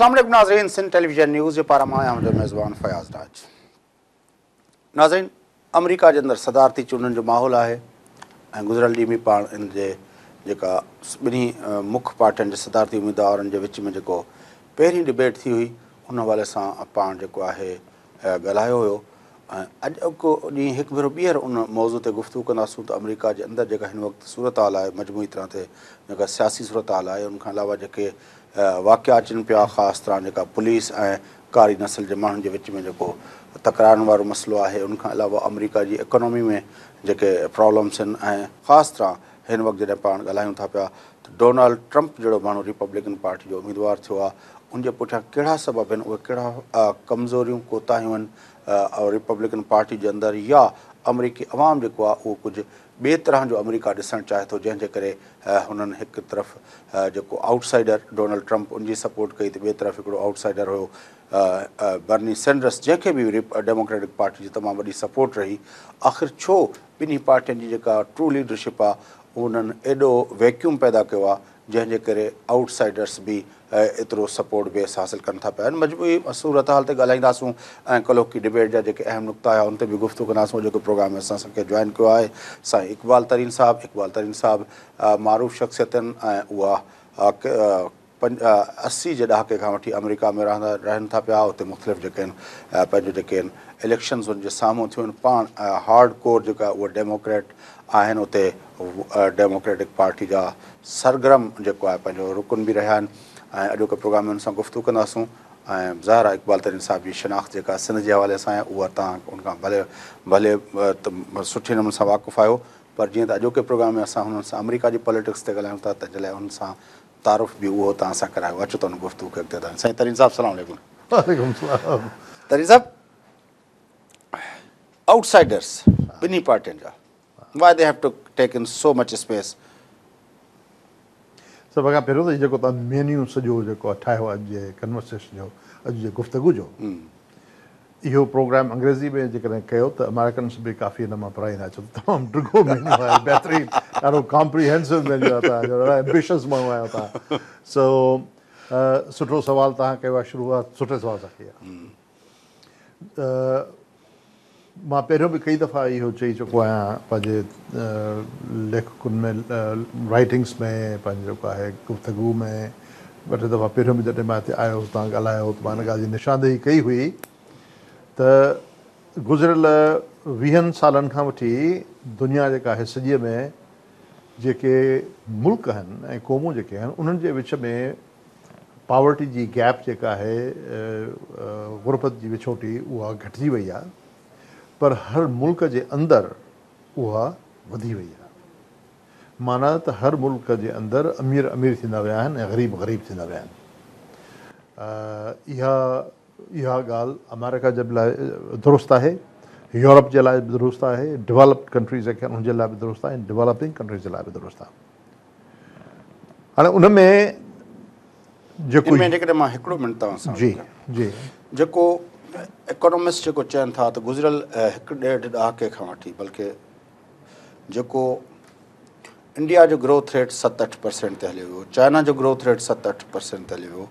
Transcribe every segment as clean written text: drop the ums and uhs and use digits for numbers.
اسلام عليڪم ناظرين، سنڌ ٽيليويزن نيوز جي پاران مان آهيان اوهان جو ميزبان فياض راج. ناظرين، آمريڪا جي اندر صدارتي چونڊن جو ماحول آهي ۽ گذريل ڏينهن به پاڻ ان جي جيڪا ٻنهي مک پارٽين جي صدارتي اميدوارن جي وچ ۾ جيڪو پهرين ڊبيٽ ٿي هئي ان حوالي سان پاڻ جيڪو آهي ڳالهايو هيو ۽ اڄوڪو ڏينهن هڪ ڀيرو ٻيهر ان موضوع تي گفتگو ڪنداسون ته آمريڪا جي اندر جيڪا هن وقت صورتحال آهي، مجموعي طرح تي جيڪا سياسي صورتحال آهي، ان کان علاوه جيڪي واقعا اچن پيا، خاص طرح جيڪا پوليس ۽ ڪاري نسل جي ماڻهن جي وچ ۾ جيڪو تڪرارن وارو مسئلو آهي، ان کان علاوه آمريڪا جي اڪانومي ۾ جيڪي پرابلمس آهن ۽ خاص طرح هن وقت جڏهن پاڻ ڳالهايون ٿا پيا ته ڊونالڊ ٽرمپ جهڙو ماڻهو ريپبلڪن پارٽي جو اميدوار ٿيو آهي، ان جي پٺيان ڪهڙا سبب آهن، اهي ڪهڙا ڪمزوريون ڪوتاهيون آهن ريپبلڪن پارٽي جي اندر يا آمريڪي عوام جيڪو آهي اهو ڪجهه ٻئي طرح جو آمريڪا ڏسڻ چاهي ٿو، جنهن جي ڪري هنن هڪ طرف جيڪو آئوٽ سائيڊر ڊونلڊ ٽرمپ ان جي سپورٽ ڪئي ته ٻئي طرف هڪڙو آئوٽ سائيڊر هيو برني سينڊرس جنهن کي به ڊيموڪريٽڪ پارٽي جي تمام وڏي سپورٽ رهي. آخر ڇو ٻنهي پارٽين جي جيڪا ٽرو ليڊرشپ آ انهن ايڏو ويڪيوم پيدا ڪيو آ جنهن جي ڪري آئوٽ سائيڊرس به ايترو سپورٽ بيس حاصل ڪن ٿا پيا. ان مجموعي صورتحال تي ڳالهائينداسون ۽ ڪلهوڪي ڊبيٽ جا جيڪي اهم نقطا آهيا ان تي به گفتگو ڪنداسون. اڄوڪي پروگرام ۾ اسان کي جوائن ڪيو آهي سائين اقبال ترين صاحب. اقبال ترين صاحب معروف شخصيتن ۽ اها 80 جي ڏهاڪي کان وٺي آمريڪا ۾ رهندا رهن ٿا پيا. اتي مختلف جيڪي آهن پنهنجو جيڪي آهن اليڪشنز ان جي سامهون ٿيون آهن. پاڻ هارڊ ڪور جيڪا اهي ڊيموڪريٽ آهن، اتي ڊيموڪريٽڪ پارٽي جا سرگرم جيڪو آهي پنهنجو رڪن به رهيا آهن ۽ اڄوڪي پروگرام ۾ ان سان گفتگو ڪنداسون. ۽ ظاهر آهي اقبال ترين صاحب جي شناخت جيڪا سنڌ جي حوالي سان آهي اها توهان ان کان ڀلي ڀلي سٺي نموني سان واقف آهيو، پر جيئن ته اڄوڪي پروگرام ۾ اسان هنن سان آمريڪا جي پاليٽڪس تي ڳالهايون ٿا تنهن جي لاء انهن سان تعارف به اهو توهان سان ڪرايو. اچو ته ان گفتگو کي اڳتي وڌايون. سائين ترين صاحب سلام عليڪم. وعليڪم السلام. ترين صاحب، آئوٽ سائيڊرس ٻنهي پارٽين جا why they have to taken so much space؟ سڀ کان پهريون ته جيڪو توهان مينيو سڄو جيڪو ٺاهيو اڄ جي ڪنورسيشن جو، اڄ جي گفتگو جو، اهو پروگرام انگريزي ۾ جيڪڏهن ڪيو ته امريڪنس به ڪافي ان مان پرائيندا، ڇو ته تمام ڊگهو مينيو آهي، بهترين ڏاڍو ڪامپريهنسو مينيو آهي توهان جو، ڏاڍا ايمبيشس ماڻهو آهيو توهان. سو سٺو سوال توهان ڪيو آهي، شروعات سٺي سوال سان ڪئي آهي. مان پهريون به ڪئي دفعا اهو چئي چڪو آهيان پنهنجي ليکڪن ۾، رائٽنگس ۾، پنهنجي جيڪو آهي گفتگو ۾، ٻه ٽي دفعا پهريون به جڏهن مان هتي آيو هوس توهان ڳالهايو هو ته مان ان ڳالهه جي نشاندهي ڪئي هئي ته گذريل 20 سالن کان وٺي دنيا جيڪا آهي سڄيء ۾ جيڪي ملڪ آهن ۽ قومون جيڪي آهن انهن جي وچ ۾ پاورٽي جي گيپ جيڪا آهي، غربت جي وڇوٽي، اها گهٽجي وئي آهي پر هر ملڪ جي اندر اها وڌي وئي آهي. معنيٰ ته هر ملڪ جي اندر امير امير ٿيندا ويا آهن ۽ غريب غريب ٿيندا ويا آهن. اها اها ڳالهه آمريڪا جي لاء درست آهي، يورپ جي لاء به درست آهي، ڊولپڊ ڪنٽريز جيڪي آهن انهن جي لاء به درست آهي ۽ ڊولپنگ ڪنٽريز جي لاء به درست آهي. هاڻي ان ۾ جيڪو ان ۾ جيڪڏهن مان هڪڙو منٽ توهان سان جي جي جيڪو اڪانومسٽ جيڪو چون ٿا ته گذريل هڪ ڏيڍ ڏهاڪي کان وٺي بلڪه جيڪو انڊيا جو گروٿ ريٽ 7-8% تي هليو ويو، چائنا جو گروٿ ريٽ 7-8% تي هليو ويو،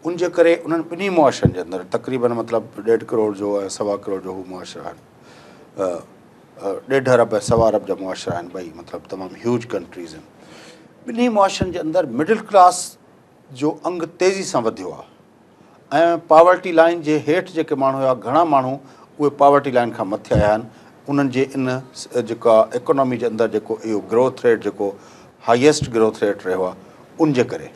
ان جي ڪري انهن ٻنهي معاشرن جي اندر تقريبن مطلب ڏيڍ ڪروڙ جو ۽ سوا ڪروڙ جو هو معاشرا آهن، ڏيڍ ارب ۽ سوا ارب جا معاشرا آهن ٻئي، مطلب تمام هيوج ڪنٽريز آهن. ٻنهي معاشرن جي اندر مڊل ڪلاس جو انگ تيزي سان وڌيو آهي ۽ پاورٽي لائن جي هيٺ جيڪي ماڻهو هيا گهڻا ماڻهو اهي پاورٽي لائن کان مٿي آيا آهن. انهن جي ان جيڪا اڪانومي جي اندر جيڪو اهو گروٿ ريٽ جيڪو هائيسٽ گروٿ ريٽ رهيو آهي ان جي ڪري.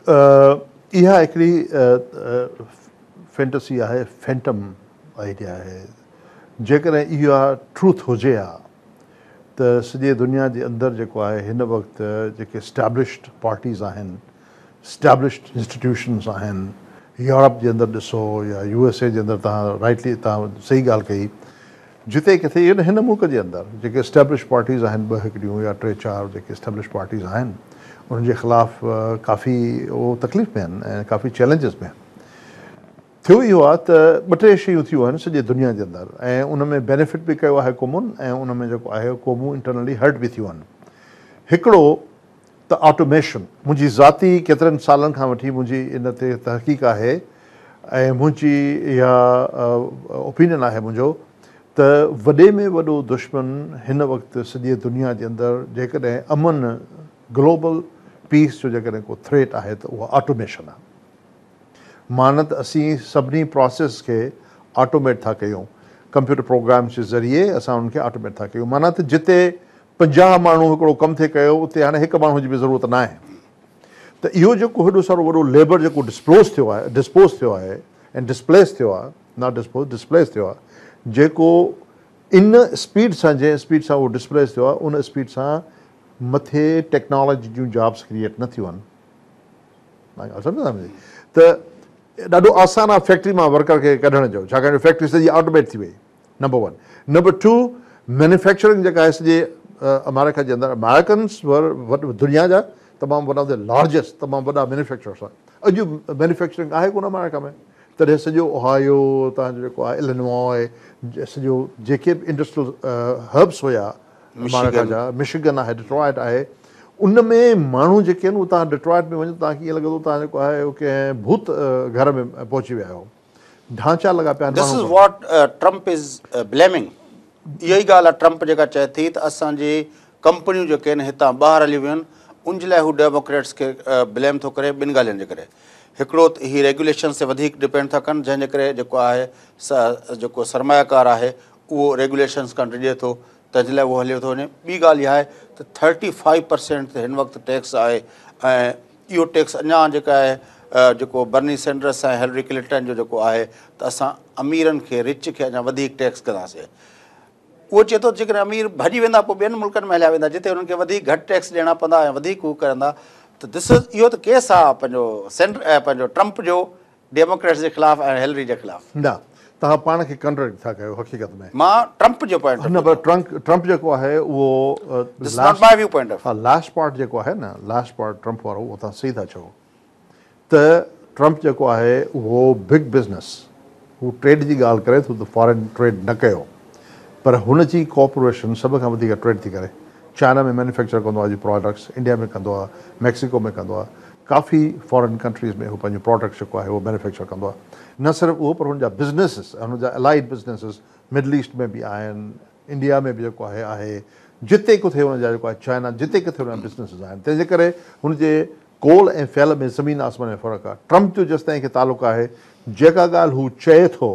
اها هڪڙي فينٽسي آهي، فينٽم آئيڊيا آهي. جيڪڏهن اها ٽروٿ هجي ها ته سڄي دنيا جي اندر جيڪو آهي هن وقت جيڪي اسٽيبلشڊ پارٽيز آهن، اسٽيبلشڊ انسٽيٽيوشنز آهن، يورپ جي اندر ڏسو يا يو ايس اي جي اندر، توهان رائٽلي توهان صحيح ڳالهه ڪئي، جتي ڪٿي ايون هن ملڪ جي اندر جيڪي اسٽيبلشڊ پارٽيز آهن، ٻه هڪڙيون يا ٽي چار جيڪي اسٽيبلشڊ پارٽيز آهن انهن جي خلاف ڪافي اهو تڪليف ۾ آهن ۽ ڪافي چئلينجز ۾ آهن. ٿيو اهو آهي ته ٻه ٽي شيون ٿيون آهن سڄي دنيا جي اندر ۽ ان ۾ بينيفٽ به ڪيو آهي قومن ۽ ان ۾ جيڪو آهي قومون انٽرنلي هرٽ به ٿيون آهن. هڪڙو ته آٽوميشن، منهنجي ذاتي ڪيترن سالن کان وٺي منهنجي ان تي تحقيق آهي ۽ منهنجي اها اوپينين آهي منهنجو ته وڏي ۾ وڏو دشمن هن وقت سڄي دنيا جي اندر جيڪڏهن امن گلوبل پيس جو جيڪڏهن ڪو ٿريٽ آهي ته اها آٽوميشن آهي. معنيٰ ته اسين سڀني پراسيس کي آٽوميٽ ٿا ڪيون، ڪمپيوٽر پروگرامز جي ذريعي اسان انهن کي آٽوميٽ ٿا ڪيون. معنيٰ ته جتي 50 ماڻهو هڪڙو ڪم ٿي ڪيو اتي هاڻي هڪ ماڻهو جي به ضرورت ناهي. ته اهو جيڪو هيڏو سارو وڏو ليبر جيڪو ڊسپلوز ٿيو آهي، ڊسپوز ٿيو آهي ۽ ڊسپليس ٿيو آهي، not dispose, displace ٿيو آهي، جيڪو ان اسپيڊ سان جنهن اسپيڊ سان اهو ڊسپليس ٿيو آهي ان اسپيڊ سان مٿي ٽيڪنالاجي جون جابس ڪريئيٽ نه ٿيون آهن. توهان ڳالهه سمجهو ٿا منهنجي ته ڏاڍو آسان آهي فيڪٽري مان ورڪر کي ڪڍڻ جو ڇاڪاڻ جو فيڪٽري سڄي آٽوميٽ ٿي وئي نمبر 1 نمبر 2 مينوفيڪچرنگ جيڪا آهي سڄي آمريڪا جي اندر آمريڪنس ور دنيا جا تمام ون آف the largest تمام وڏا مينوفيڪچررس آهن اڄ مينوفيڪچرنگ آهي ڪونه آمريڪا ۾ تڏهن سڄو اوهايو تهان جو جيڪو آهي الينواء سڄو جيڪي به انڊسٽريل هبس هيا آمريڪا جا مشيگن آهي ڊٽرائٽ آهي ان ۾ ماڻهو جيڪي آهن اهي توهان ڊٽرائٽ ۾ وڃو توهان کي ائين لڳندو توهان جيڪو آهي اهو ڪنهن ڀوت گهر ۾ پهچي ويا آهيو ڍانچا لڳا پيا آهن This is what Trump is blaming اها ئي ڳالهه آهي ٽرمپ جيڪا چئي ٿي ته اسان جي ڪمپنيون جيڪي آهن هتان ٻاهر هليون ويون آهن ان جي لاء هو ڊيموڪريٽس کي بليم ٿو ڪري ٻن ڳالهين جي ڪري هڪڙو ته هي ريگيوليشنس تي وڌيڪ ڊپينڊ ٿا ڪن جنهن جي ڪري جيڪو آهي جيڪو سرمايه ڪار آهي اهو ريگيوليشنس کان ڊڄي ٿو تنهن جي لاء اهو هليو ٿو وڃي. ٻي ڳالهه اها آهي ته 35 پرسينٽ تي هن وقت ٽيڪس آهي ۽ اهو ٽيڪس اڃا جيڪا آهي جيڪو برني سينڊرس ۽ هيلري ڪلنٽن جو جيڪو آهي ته اسان اميرن کي رچ کي اڃا وڌيڪ ٽيڪس ڪنداسين. اهو چئي ٿو ته جيڪڏهن امير ڀڄي ويندا پوء ٻين ملڪن ۾ هليا ويندا جتي انهن کي وڌيڪ گهٽ ٽيڪس ڏيڻا پوندا ۽ وڌيڪ هو ڪرندا ته دس از اهو ته ڪيس آهي پنهنجو سينڊ پنهنجو ٽرمپ جو ڊيموڪريٽس جي خلاف ۽ هيلري جي خلاف. نه توهان پاڻ کي ڪنٽرڊڪٽ ٿا ڪيو حقيقت ۾. مان ٽرمپ جو پوائنٽ آف نه پر ٽرمپ جيڪو آهي اهو This is not my view point of. ها لاسٽ پارٽ جيڪو آهي نه لاسٽ پارٽ ٽرمپ وارو اهو توهان صحيح ٿا چئو ته ٽرمپ جيڪو آهي اهو بگ بزنس هو ٽريڊ جي ڳالهه ڪري ٿو ته فارين ٽريڊ نه ڪيو پر هن جي ڪارپوريشن سڀ کان وڌيڪ ٽريڊ ٿي ڪري چائنا ۾ مينوفيڪچر ڪندو آهي پراڊڪٽس انڊيا ۾ ڪندو آهي ميڪسيڪو ۾ ڪندو آهي ڪافي فارين ڪنٽريز ۾ هو پنهنجو پراڊڪٽس جيڪو آهي اهو مينوفيڪچر ڪندو آهي نه صرف اهو پر هن جا بزنيسز هن جا الائيڊ بزنيسز مڊل ايسٽ ۾ به آهن انڊيا ۾ به جيڪو آهي آهي جتي ڪٿي هن جا جيڪو آهي چائنا جتي ڪٿي هن جا بزنيسز آهن تنهن جي ڪري هن جي قول ۽ فعل ۾ زمين آسمان ۾ فرق آهي ٽرمپ جو جيستائين کي تعلق آهي جيڪا ڳالهه هو چئي ٿو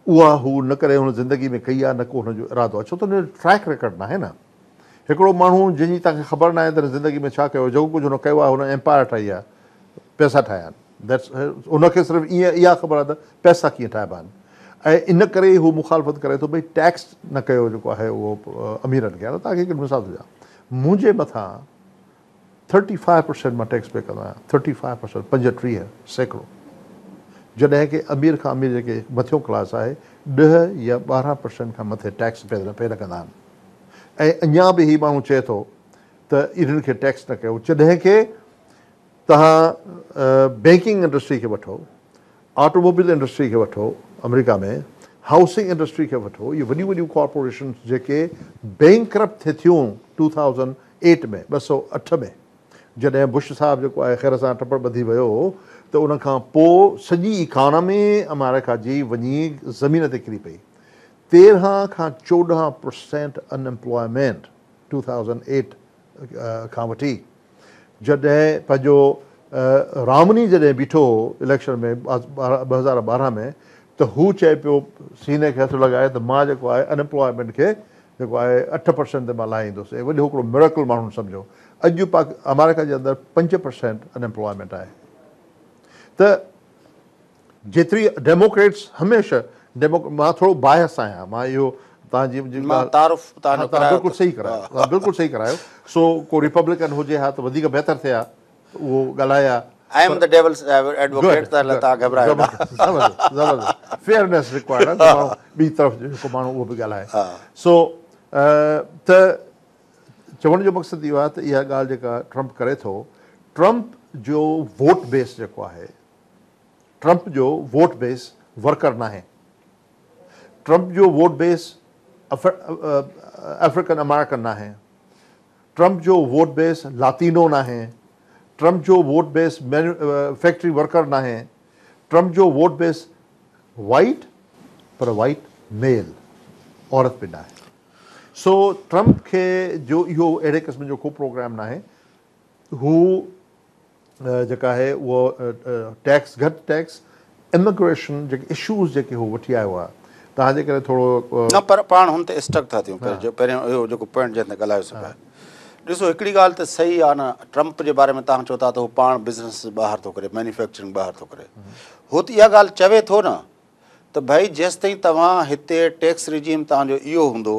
اها هو نه ڪڏهن هن زندگي ۾ ڪئي آهي نه ڪو هن جو ارادو آهي ڇو ته هن جو ٽريڪ رڪارڊ ناهي نه هڪڙو ماڻهو جنهن جي توهان کي خبر ناهي ته هن زندگي ۾ ڇا ڪيو جيڪو ڪجهه هن ڪيو آهي هن ايمپائر ٺاهي آهي پئسا ٺاهيا آهن That's هن کي صرف ائين اها خبر آهي ته پئسا ڪيئن ٺاهبا آهن ۽ ان ڪري ئي هو مخالفت ڪري ٿو ڀئي ٽيڪس نه ڪيو جيڪو آهي اهو اميرن کي هاڻي توهان کي هڪ مثال ٿو ڏيان منهنجي مٿان 35% مان ٽيڪس پي ڪندو آهيان 35% 35% جڏهن ڪي امير کان امير جيڪي مٿيون ڪلاس آهي 10 يا 12% کان مٿي ٽيڪس پي نه ڪندا آهن ۽ اڃا به هي ماڻهو چئي ٿو ته انهن کي ٽيڪس نه ڪيو جڏهن ڪي توهان بينڪنگ انڊسٽري کي وٺو آٽوموبيل انڊسٽري کي وٺو آمريڪا ۾ هائوسنگ انڊسٽري کي وٺو اهي وڏيون وڏيون ڪارپوريشنس جيڪي بينڪرپٽ ٿي ٿيون 2008 ۾ 208 ۾ جڏهن بش صاحب جيڪو آهي خير سان ٽپڙ ٻڌي ويو ته ان کان پوء سڄي اڪانامي آمريڪا جي وڃي زمين تي ڪري پئي 13 کان 14% ان امپلائمينٽ 2008 کان وٺي جڏهن پنهنجو رامني جڏهن بيٺو هو اليڪشن ۾ 2012 ۾ ته هو چئي پيو سيني کي هٿ لڳائي ته مان جيڪو آهي ان امپلائمينٽ کي جيڪو آهي 8% تي مان لاهيندس ۽ وڏو هڪڙو مريڪل ماڻهن سمجهيو اڄ پاڪ آمريڪا جي اندر 5% ان امپلائمينٽ آهي ته جيتري ڊيموڪريٽس هميشه ڊيمو مان ٿورو بايس آهيان مان اهو توهان جي مان تعارف توهان جو ڪرايو بلڪل صحيح ڪرايو توهان بلڪل صحيح ڪرايو سو ڪو ريپبلڪن هجي ها ته وڌيڪ بهتر ٿئي ها اهو ڳالهائي ها I am the devil's advocate ته توهان گهٻرايو نه زبردست زبردست فيئرنيس ريڪوائرڊ آهي ته ماڻهو ٻي طرف جيڪو ماڻهو اهو به ڳالهائي سو ته چوڻ جو مقصد اهو آهي ته اها ڳالهه جيڪا ٽرمپ ڪري ٿو ٽرمپ جو ووٽ بيس جيڪو آهي ٽرمپ جو ووٽ بيس ورڪر ناهي. ٽرمپ جو ووٽ بيس افريڪن آمريڪن ناهي. ٽرمپ جو ووٽ بيس لاتينو ناهي، ٽرمپ جو ووٽ بيس فيڪٽري ورڪر ناهي، ٽرمپ جو ووٽ بيس وائيٽ پر وائيٽ ميل، عورت به ناهي. سو ٽرمپ کي جو اهو اهڙي قسم جو ڪو پروگرام ناهي. هو جيڪا آهي اهو ٽيڪس گهٽ ٽيڪس اميگريشن جيڪي اشوز جيڪي هو وٺي آيو آهي توهان جيڪڏهن ٿورو. نه پر پاڻ هن تي اسٽڪ ٿا ٿيون پهريون اهو جيڪو پوائنٽ جنهن تي ڳالهايوسين پيا ڏسو هڪڙي ڳالهه ته صحيح آهي نه ٽرمپ جي باري ۾ توهان چئو ٿا ته هو پاڻ بزنس ٻاهر ٿو ڪري مينوفيڪچرنگ ٻاهر ٿو ڪري هو ته اها ڳالهه چوي ٿو نه ته ڀئي جيستائين توهان هتي ٽيڪس رجيم توهان جو اهو هوندو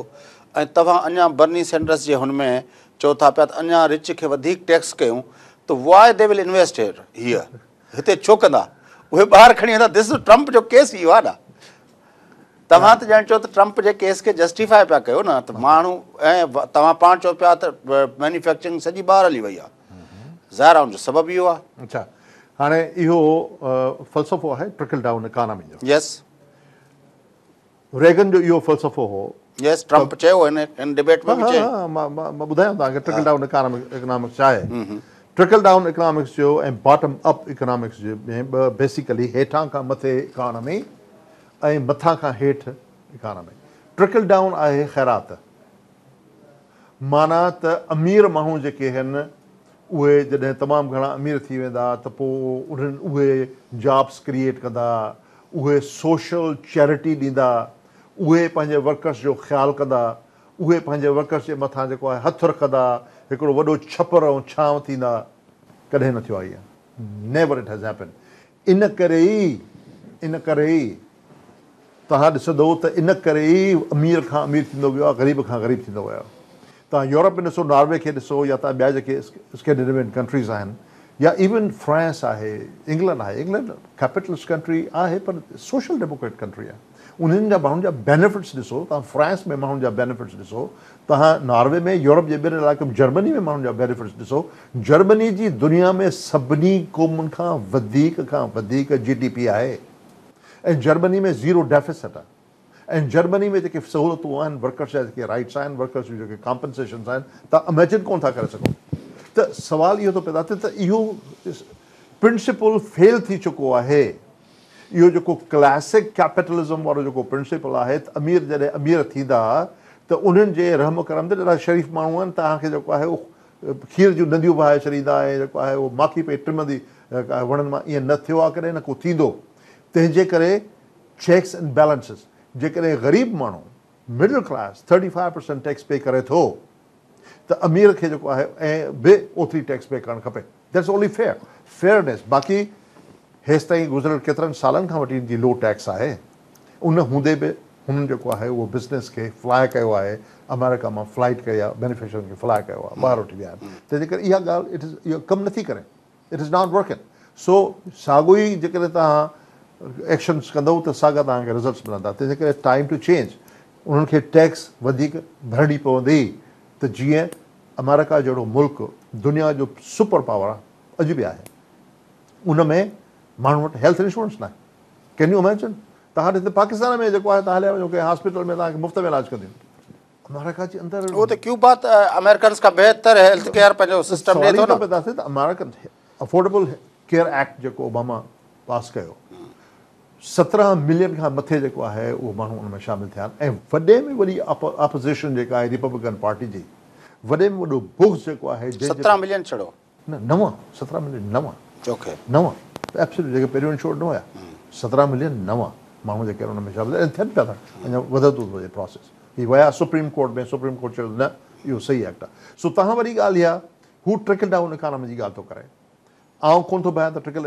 ۽ توهان اڃا برني سينڊرس جي هن ۾ چئو ٿا پيا ته اڃا رچ کي وڌيڪ ٽيڪس ڪيون ته why the will invest here هيئر هتي ڇو ڪندا اهي ٻاهر کڻي ويندا دس ٽرمپ جو ڪيس اهو آهي نه توهان ته ڄڻ چئو ته ٽرمپ جي ڪيس کي جسٽيفائي پيا ڪيو نه ته ماڻهو ۽ توهان پاڻ چئو پيا ته مينوفيڪچرنگ سڄي ٻاهر هلي وئي آهي ظاهر آهي ان جو سبب اهو آهي. اڇا هاڻي اهو فلسفو آهي ٽرڪل ڊائون اڪانامي جو. يس. ريگن جو اهو فلسفو هو. يس ٽرمپ چيو هن هن ڊبيٽ ۾ به چيو. ها ها مان ٻڌايان توهان کي ٽرڪل ڊائون اڪانامڪس ڇا آهي. ٽرڪل ڊائون اڪانامڪس جو ۽ باٽم اپ اڪانامڪس جي ۾ ٻه بيسيڪلي هيٺان کان مٿي اڪانامي ۽ مٿان کان هيٺ اڪانامي. ٽرڪل ڊائون آهي خيرات. معنيٰ ته امير ماڻهو جيڪي هن اهي جڏهن تمام گهڻا امير ٿي ويندا ته پوء انهن اهي جابس ڪريئيٽ ڪندا، اهي سوشل چيرٽي ڏيندا، اهي پنهنجي ورڪرس جو خيال ڪندا، اهي پنهنجي ورڪرس جي مٿان جيڪو آهي هٿ رکندا، هڪڙو وڏو ڇپر ۽ ڇانو ٿيندا. ڪڏهن نه ٿيو آهي ائين. Never it has happened. ان ڪري ئي ان ڪري ئي توهان ڏسندؤ ته ان ڪري ئي امير کان امير ٿيندو ويو آهي، غريب کان غريب ٿيندو ويو آهي. توهان يورپ ۾ ڏسو، ناروي کي ڏسو يا توهان ٻيا جيڪي اسڪينڊينيوين ڪنٽريز آهن يا ايون فرانس آهي، انگلنڊ آهي، انگلنڊ ڪيپيٽلسٽ ڪنٽري آهي پر سوشل ڊيموڪريٽ ڪنٽري آهي. انهن جا ماڻهن جا بينيفٽس ڏسو، توهان فرانس ۾ ماڻهن جا بينيفٽس ڏسو، توهان ناروي ۾، يورپ جي ٻين علائقن جرمني ۾ ماڻهن جا بينيفٽس ڏسو، جرمني جي دنيا ۾ سڀني قومن کان وڌيڪ کان وڌيڪ جي ڊي پي آهي. ۽ جرمني ۾ زيرو ڊيفيسٽ آهي ۽ جرمني ۾ جيڪي سهولتون آهن ورڪرس جا جيڪي رائٽس آهن ورڪرس جون جيڪي ڪامپنسيشنس آهن توهان اميجن ڪونه ٿا ڪري سگهو ته سوال اهو ٿو پيدا ٿئي ته اهو پرنسپل فيل ٿي چڪو آهي اهو جيڪو ڪلاسڪ ڪيپيٽلزم وارو جيڪو پرنسپل آهي ته امير جڏهن امير ٿيندا ته انهن جي رحم ڪرم تي ڏاڍا شريف ماڻهو آهن توهان کي جيڪو آهي اهو کير جون نديون وهائي ڇڏيندا ۽ جيڪو آهي اهو ماکي پئي ٽمندي وڻن مان ائين نه ٿيو آهي ڪڏهن نه ڪو ٿيندو تنهن جي ڪري چيڪس اينڊ بيلنسز جيڪڏهن غريب ماڻهو middle class 35% tax pay ڪري ٿو ته امير کي جيڪو آهي ۽ به اوتري ٽيڪس پي ڪرڻ کپي that's only fair fairness باقي هيستائين گذريل ڪيترن سالن کان وٺي ان جي لو ٽيڪس آهي ان هوندي به هنن جيڪو آهي اهو بزنس کي فلاء ڪيو آهي آمريڪا مان فلائٽ ڪئي آهي مينوفيڪچرنگ کي فلاء ڪيو آهي ٻاهر وٺي ويا آهن تنهن جي ڪري اها ڳالهه it is اها ڪم نٿي ڪري it is not working سو ساڳو ئي جيڪڏهن توهان ايڪشنس ڪندؤ ته ساڳا توهان کي رزلٽس ملندا تنهن جي ڪري ٽائيم ٽو چينج انهن کي ٽيڪس وڌيڪ ڀرڻي پوندي ته جيئن آمريڪا جهڙو ملڪ دنيا جو سپر پاور آهي اڄ به آهي ان ۾ ماڻهن وٽ هيلٿ انشورنس ناهي ڪين يو اميجن توهان هتي پاڪستان ۾ جيڪو آهي توهان هليا وڃو ڪنهن هاسپيٽل ۾ توهان کي مفت ۾ علاج ڪنديون آمريڪا جي اندر اهو ته ڪيوبا ته آمريڪنس کان بهتر هيلٿ ڪيئر پنهنجو سسٽم ڏي ٿو نه. سوال ئي ٿو پيدا ٿئي ته آمريڪن افورڊيبل ڪيئر ايڪٽ جيڪو اوباما پاس ڪيو 17 ملين کان مٿي جيڪو آهي اهو ماڻهو ان ۾ شامل ٿيا آهن ۽ وڏي ۾ وڏي اپوزيشن جيڪا آهي ريپبلڪن پارٽي جي وڏي ۾ وڏو بغض جيڪو آهي جنهن جي 17 ملين ڇڙو نه نوان 17 ملين نوان اوڪي نوان ايبسولوٽ جيڪي پهريون انشورڊ نه هيا 17 ملين نوان ماڻهو جيڪي ان ۾ شامل ۽ ٿين پيا ٿا اڃا وڌندو ٿو وڃي پراسيس هي ويا سپريم ڪورٽ ۾ سپريم ڪورٽ چيو نه اهو صحيح ايڪٽ آهي سو توهان واري ڳالهه اها هو ٽرڪل ڊائون اڪانامي جي ڳالهه ٿو ڪري آئون ڪونه ٿو ڀانيان ته ٽرڪل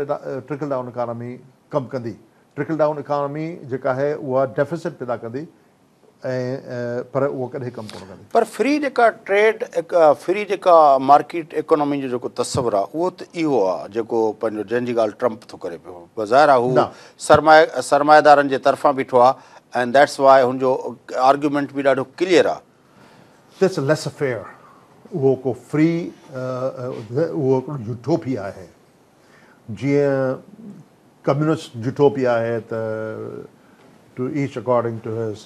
ٽرڪل ڊائون اڪانامي ڪم ڪندي ٽرڪل ڊائون اڪانامي جيڪا آهي اها ڊيفيسٽ پيدا ڪندي ۽ پر اهو ڪڏهن ڪم ڪونه ڪندي. پر فري جيڪا ٽريڊ فري جيڪا مارڪيٽ ايڪانامي جو جيڪو تصور آ اهو ته اهو آ جيڪو پنهنجو جنهن جي ڳالهه ٽرمپ ٿو ڪري پيو بظاهر آ هو سرمائي سرمائيدارن جي طرفان بيٺو آ ۽ that's why هن جو آرگيومينٽ به ڏاڍو ڪليئر آ. That's laissez faire اهو ڪو فري اهو هڪڙو يوٽوپيا آهي جيئن ڪميونسٽ يوٽوپيا آهي ته to each according to his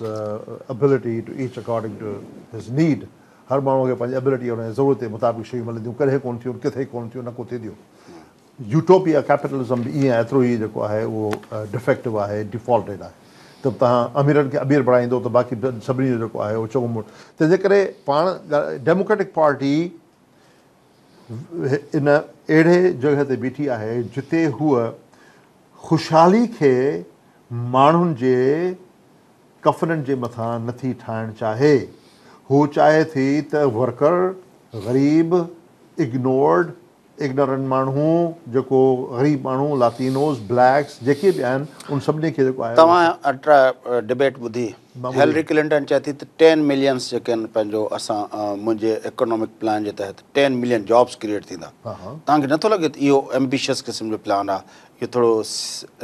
ability to each according to his need هر ماڻهوء کي پنهنجي ابلٽي ۽ ضرورت جي مطابق شيون ملنديون، ڪڏهن ڪونه ٿيون، ڪٿي ڪونه ٿيون، نه ڪو ٿينديون. يوٽوپيا ڪيپيٽلزم به ائين ايترو ئي جيڪو آهي اهو ڊفيڪٽو آهي، ڊيفالٽيڊ آهي ته توهان اميرن کي امير بڻائيندو ته باقي سڀني جو جيڪو آهي اهو چڱو مڙ. تنهن جي ڪري پاڻ ڊيموڪريٽڪ پارٽي ان اهڙي جڳهه تي بيٺي آهي جتي هوء خوشحالي کي ماڻهن جي ڪفنن جي مٿان نٿي ٺاهڻ چاهي. هوء چاهي ٿي ته ورڪر، غريب، اگنورڊ، اگنورنٽ ماڻهو، جيڪو غريب ماڻهو، لاتينوز، بليڪس، جيڪي به آهن ان سڀني کي جيڪو آهي. توهان ڊبيٽ ٻڌي، هيلري ڪلنٽن چئي ٿي ته ٽين ملينس جيڪي آهن پنهنجو اسان منهنجي اڪنامڪ پلان جي تحت ٽين ملين جابس ڪريئيٽ ٿيندا. توهان کي نٿو لڳي ته اهو ايمبيشس قسم جو پلان آهي؟ اهو ٿورو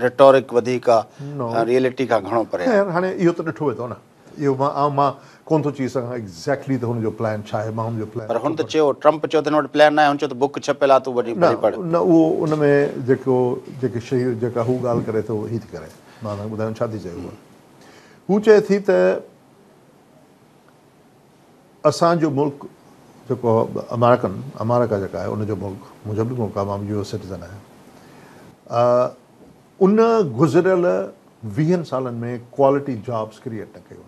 ريٽورڪ وڌيڪ آهي ريئلٽي کان گهڻو پري آهي. خير هاڻي اهو ته ڏٺو ويندو نه. اهو مان آئون مان ڪونه ٿو چئي سگهان ايگزيڪٽلي ته هن جو پلان ڇا آهي مان هن جو پلان پر هن ته چيو ٽرمپ چيو ته هن وٽ پلان ناهي هن چيو ته بڪ ڇپيل آهي تون وڃي ڀلي پڙهه. نه نه اهو ان ۾ جيڪو جيڪي شيون جيڪا هو ڳالهه ڪري ٿو هي ٿي ڪري مان توهان کي ٻڌايان ڇا ٿي چئي هوء هو چئي ٿي ته اسان جو ملڪ جيڪو امريڪن آمريڪا جيڪا آهي ان جو ملڪ منهنجو به ملڪ آهي مان به يو ايس سٽيزن آهيان ان گذريل ويهن سالن ۾ ڪوالٽي جابس ڪريئيٽ نه ڪيون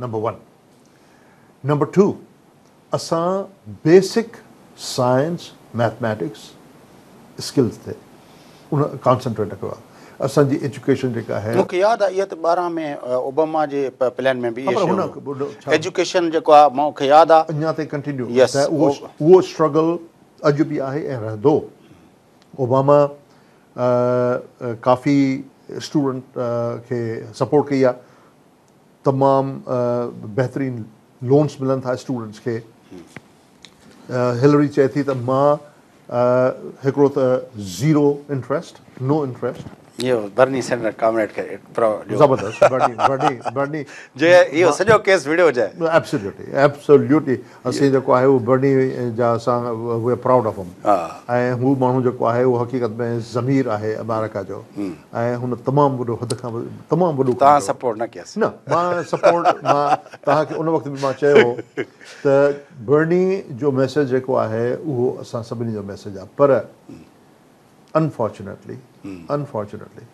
نمبر ون. نمبر ٽو اسان بيسڪ سائنس ميٿميٽڪس اسڪلز تي ان ڪانسنٽريٽ نه ڪيو آهي اسان جي ايجوڪيشن جيڪا آهي. مون کي ياد آهي اها ته 12 ۾ اوباما جي پلان ۾ به اهي شيون هيون ايجوڪيشن جيڪو آهي مون کي ياد آهي. اڃا تائين ڪنٽينيو ته اهو اسٽرگل اڄ به آهي ۽ رهندو. اوباما ڪافي اسٽوڊنٽ کي سپورٽ ڪئي آهي تمام بهترين لونس ملن ٿا اسٽوڊنٽس کي هلري چئي ٿي ته مان هڪڙو ته زيرو انٽريسٽ نو انٽريسٽ اهو برني سينڊر ڪامريڊ کي زبردست برني برني برني جي اهو سڄو ڪيس وڙهيو هجي. ايبسوليوٽلي ايبسوليوٽلي اسين جيڪو آهي اهو برني جا اسان we are proud of هم ۽ هو ماڻهو جيڪو آهي اهو حقيقت ۾ ضمير آهي آمريڪا جو ۽ هن تمام وڏو حد کان تمام وڏو ڪم توهان سپورٽ نه ڪيس. نه مان سپورٽ مان توهان کي ان وقت به مان چيو هو ته برني جو ميسيج جيڪو آهي اهو اسان سڀني جو ميسيج آهي پر انفارچونيٽلي انفارچونيٽلي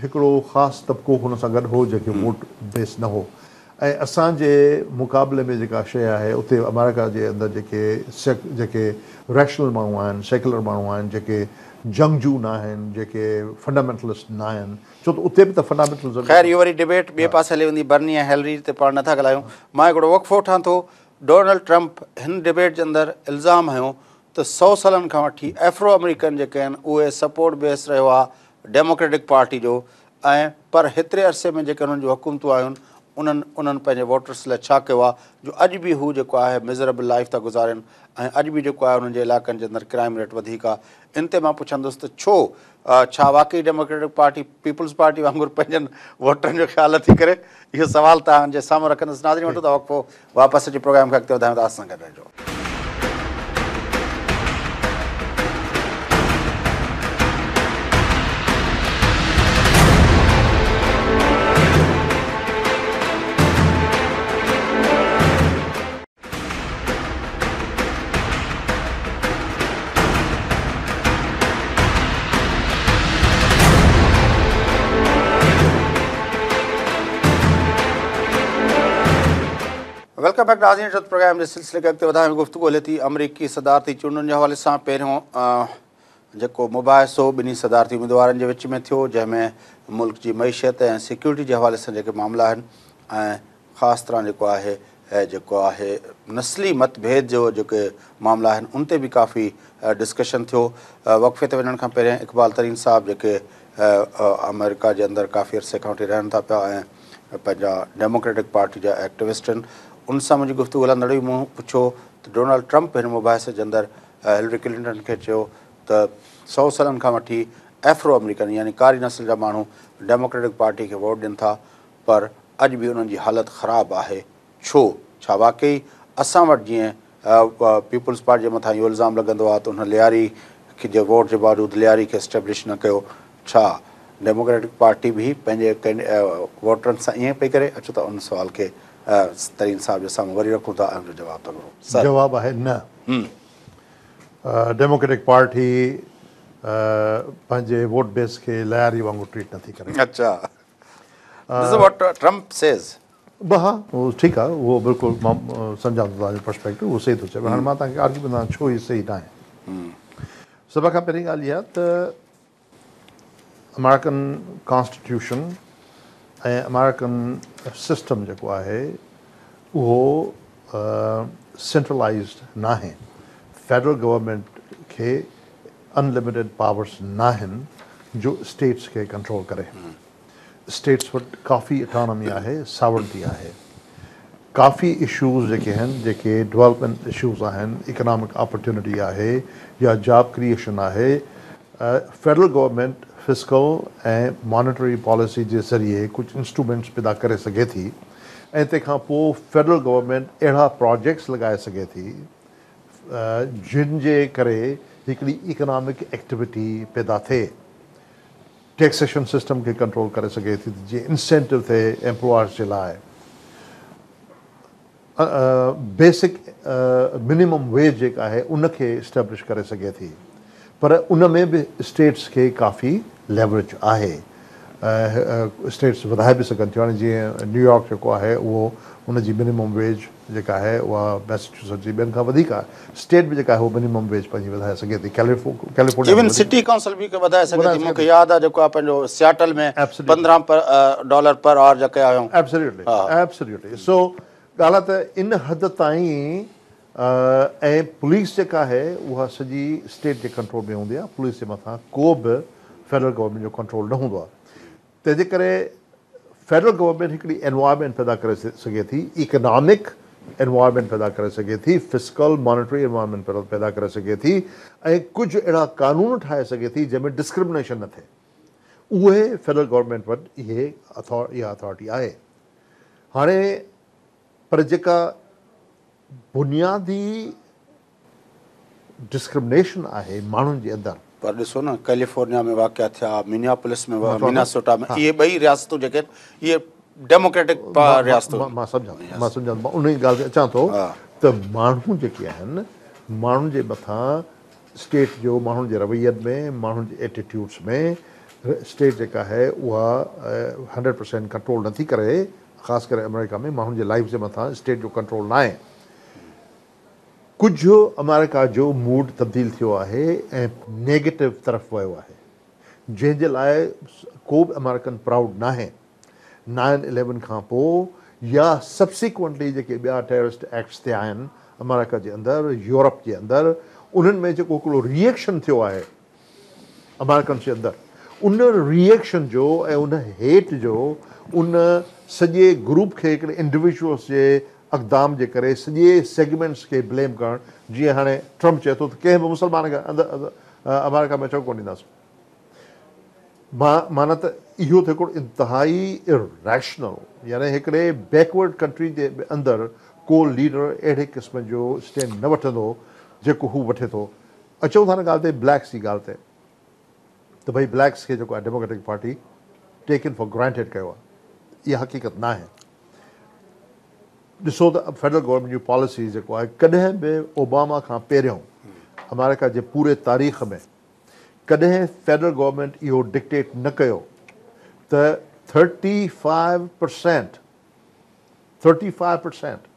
هڪڙو خاص طبقو هن سان گڏ هو جيڪي ووٽ بيس نه هو ۽ اسان جي مقابلي ۾ جيڪا شيء آهي اتي آمريڪا جي اندر جيڪي جيڪي ريشنل ماڻهو آهن سيڪولر ماڻهو آهن جيڪي جنگجو نه آهن جيڪي فنڊامينٽلسٽ نه آهن ڇو ته اتي به ته فنڊامينٽلزم خير اهو وري ڊبيٽ ٻئي پاسي هلي ويندي برني ۽ هيلري تي پاڻ نٿا ڳالهايون مان هڪڙو وقفو وٺان ٿو ڊونلڊ ٽرمپ هن ڊبيٽ جي اندر الزام هنيو ته سئو سالن کان وٺي ايفرو آمريڪن جيڪي آهن اهي سپورٽ بيس رهيو آهي ڊيموڪريٽڪ پارٽي جو ۽ پر هيتري عرصي ۾ جيڪي انهن جون حڪومتون آيون انهن انهن پنهنجي ووٽرس لاء ڇا ڪيو آهي جو اڄ به هو جيڪو آهي مزربل لائف ٿا گذارين ۽ اڄ به جيڪو آهي انهن جي علائقن جي اندر ڪرائم ريٽ وڌيڪ آهي ان تي مان پڇندس ته ڇو ڇا واقعي ڊيموڪريٽڪ پارٽي پيپلز پارٽي وانگر پنهنجن ووٽرن جو خيال نٿي ڪري اهو سوال توهان جي سامهون رکندس ناظرين وٺون ٿا وقفو واپس اچي پروگرام کي اڳتي وڌايون ٿا اسان سان گڏ رهجو. Welcome back ناظرين ٽرٿ پروگرام جي سلسلي کي اڳتي وڌائي گفتگو هلي ٿي آمريڪي صدارتي چونڊن جي حوالي سان پهريون جيڪو مباحثو ٻنهي صدارتي اميدوارن جي وچ ۾ ٿيو جنهن ۾ ملڪ جي معيشت ۽ سيڪيورٽي جي حوالي سان جيڪي معاملا آهن ۽ خاص طرح جيڪو آهي جيڪو آهي نسلي مت ڀيد جو جيڪي معاملا آهن ان تي به ڪافي ڊسڪشن ٿيو وقفي تي وڃڻ کان پهرين اقبال ترين صاحب جيڪي آمريڪا جي اندر ڪافي عرصي کان وٺي رهن ٿا پيا ۽ پنهنجا ڊيموڪريٽڪ پارٽي جا ايڪٽوسٽ آهن ان سان منهنجي گفتگو هلندڙ هئي مون پڇيو ته ڊونلڊ ٽرمپ هن مباحثي جي اندر هلري ڪلنٽن کي چيو ته سئو سالن کان وٺي ايفرو آمريڪن يعني ڪاري نسل جا ماڻهو ڊيموڪريٽڪ پارٽي کي ووٽ ڏين ٿا پر اڄ به انهن جي حالت خراب آهي ڇو؟ ڇا واقعي اسان وٽ جيئن پيپلز پارٽي جي مٿان اهو الزام لڳندو آهي ته ان لياري جي ووٽ جي باوجود لياري کي اسٽيبلش نه ڪيو ڇا ڊيموڪريٽڪ پارٽي به پنهنجي ووٽرن سان ائين پئي ڪري؟ اچو ته ان سوال کي ترين صاحب جي سامهون وري رکون ٿا ۽ ان جو جواب ٿا گهرون. سر. جواب آهي نه. ڊيموڪريٽڪ پارٽي پنهنجي ووٽ بيس کي لياري وانگر ٽريٽ نٿي ڪري. اڇا. This is what Trump says. به ها اهو ٺيڪ آهي اهو بلڪل مان سمجهان ٿو توهان جو پرسپيڪٽو اهو صحيح ٿو چئي پر هاڻي مان توهان کي آرگيو ڪندو ڇو هي صحيح ناهي. سڀ کان پهرين ڳالهه اها ته آمريڪن ڪانسٽيٽيوشن ۽ آمريڪن سسٽم جيڪو آهي اهو سينٽرلائيزڊ ناهي. فيڊرل گورنمينٽ کي انلميٽيڊ پاورس ناهن جو اسٽيٽس کي ڪنٽرول ڪري. اسٽيٽس وٽ ڪافي اٽانامي آهي، ساورنٽي آهي. ڪافي اشوز جيڪي آهن جيڪي ڊولپمينٽ اشوز آهن، اڪنامڪ اپرچونٽي آهي يا جاب ڪريئيشن آهي، federal government fiscal ۽ monetary policy جي ذريعي ڪجهه انسٽرومينٽس پيدا ڪري سگهي ٿي ۽ تنهن کان پوء فيڊرل گورنمينٽ اهڙا پراجيڪٽس لڳائي سگهي ٿي جن جي ڪري هڪڙي اڪنامڪ ايڪٽيوٽي پيدا ٿئي. ٽيڪسيشن سسٽم کي ڪنٽرول ڪري سگهي ٿي ته جيئن انسينٽو ٿئي ايمپلائرز جي لاء بيسڪ منيمم ويج جيڪا آهي ان کي اسٽيبلش ڪري سگهي ٿي پر ان ۾ به اسٽيٽس کي ڪافي ليوريج آهي اسٽيٽس وڌائي به سگهن ٿيون هاڻي جيئن نيويارڪ جيڪو آهي اهو ان جي منيمم ويج جيڪا آهي اها ميساچوسٽس جي ٻين کان وڌيڪ آهي. اسٽيٽ به جيڪا آهي اها منيمم ويج پنهنجي وڌائي سگهي ٿي. ڪيليفورنيا ايون سٽي ڪائونسل به وڌائي سگهي ٿي. مون کي ياد آهي جيڪو آهي پنهنجو سياٽل ۾ 15 ڊالر پر آور جا ڪيا هيائون. ايبسوليوٽلي ايبسوليوٽلي سو ڳالهه آهي ته ان حد تائين ۽ پوليس جيڪا آهي اها سڄي اسٽيٽ جي ڪنٽرول ۾ هوندي آهي. پوليس جي مٿان ڪو به فيڊرل گورنمينٽ جو ڪنٽرول نه هوندو آهي. تنهن جي ڪري فيڊرل گورنمينٽ هڪڙي انوائرمينٽ پيدا ڪري سگهي ٿي، اڪنامڪ انوائرمينٽ پيدا ڪري سگهي ٿي، فسڪل مانيٽري انوائرمينٽ پيدا ڪري سگهي ٿي ۽ ڪجهه اهڙا قانون ٺاهي سگهي ٿي جنهن ۾ ڊسڪرمنيشن نه ٿئي. اهي فيڊرل گورنمينٽ وٽ اهي اها اٿارٽي آهي. هاڻي پر جيڪا بنيادي ڊسڪرمنيشن آهي ماڻهن جي اندر. پر ڏسو نه ڪيليفورنيا ۾ واقعا ٿيا، منياپولس ۾ ميناسوٽا ۾ اهي ٻئي رياستون جيڪي آهن اهي ڊيموڪريٽڪ رياستون آهن. مان سمجهان ٿو مان سمجهان ٿو مان انهي ڳالهه تي اچان ٿو ته ماڻهو جيڪي آهن ماڻهن جي مٿان اسٽيٽ جو ماڻهن جي روين ۾ ماڻهن جي ايٽيٽيوڊس ۾ اسٽيٽ جيڪا آهي اها 100% ڪنٽرول نٿي ڪري خاص ڪري آمريڪا ۾ ماڻهن جي لائيف جي مٿان اسٽيٽ جو ڪنٽرول ناهي. ڪجهه آمريڪا جو موڊ تبديل ٿيو آهي ۽ نيگيٽو طرف ويو آهي جنهن جي لاء ڪو به آمريڪن پرائوڊ ناهي. نائن اليون کان پوء يا سبسيڪوئنٽلي جيڪي ٻيا ٽيررسٽ ايڪٽس ٿيا آهن آمريڪا جي اندر يورپ جي اندر انهن ۾ جيڪو هڪڙو ري ايڪشن ٿيو آهي آمريڪنس جي اندر ان ري ايڪشن جو ۽ ان هيٽ جو ان سڄي گروپ کي هڪڙي انڊيويجوئلس جي اقدام جي ڪري سڄي سيگمينٽس کي بليم ڪرڻ جيئن هاڻي ٽرمپ چئي ٿو ته ڪنهن به مسلمان کي اندر آمريڪا ۾ اچڻ ڪونه ڏينداسون معنيٰ ته اهو ته هڪڙو انتهائي اريشنل يعني هڪڙي بيڪورڊ ڪنٽري جي اندر ڪو ليڊر اهڙي قسم جو اسٽينڊ نه وٺندو جيڪو هو وٺي ٿو. اچون ٿا ان ڳالهه تي بليڪس جي ڳالهه تي ته ڀئي بليڪس کي جيڪو آهي Democratic Party taken for granted ڪيو آهي اها حقيقت ناهي. ڏسو ته فيڊرل گورنمينٽ جون پاليسيز جيڪو آهي ڪڏهن به اوباما کان پهريون آمريڪا جي پوري تاريخ ۾ ڪڏهن فيڊرل گورنمينٽ اهو ڊڪٽيٽ نه ڪيو ته 35% 35%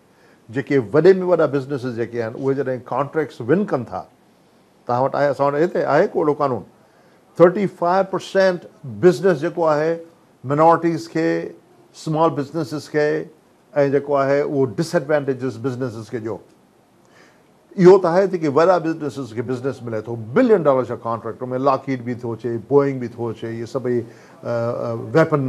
جيڪي وڏي ۾ وڏا بزنيسز جيڪي آهن اهي جڏهن ڪانٽريڪٽس ون ڪن ٿا توهان وٽ آهي اسان وٽ هتي آهي ڪو اهڙو قانون 35% بزنس جيڪو آهي منارٽيز کي سمال بزنيسز کي ۽ جيڪو آهي اهو ڊس ايڊوانٽيجز بزنيسز کي ڏيو. اهو ته آهي جيڪي وڏا بزنيسز کي بزنس ملي ٿو بلين ڊالر جا ڪانٽريڪٽ ان ۾ لاڪهيڊ به ٿو اچي بوئنگ به ٿو اچي اهي سڀئي weapon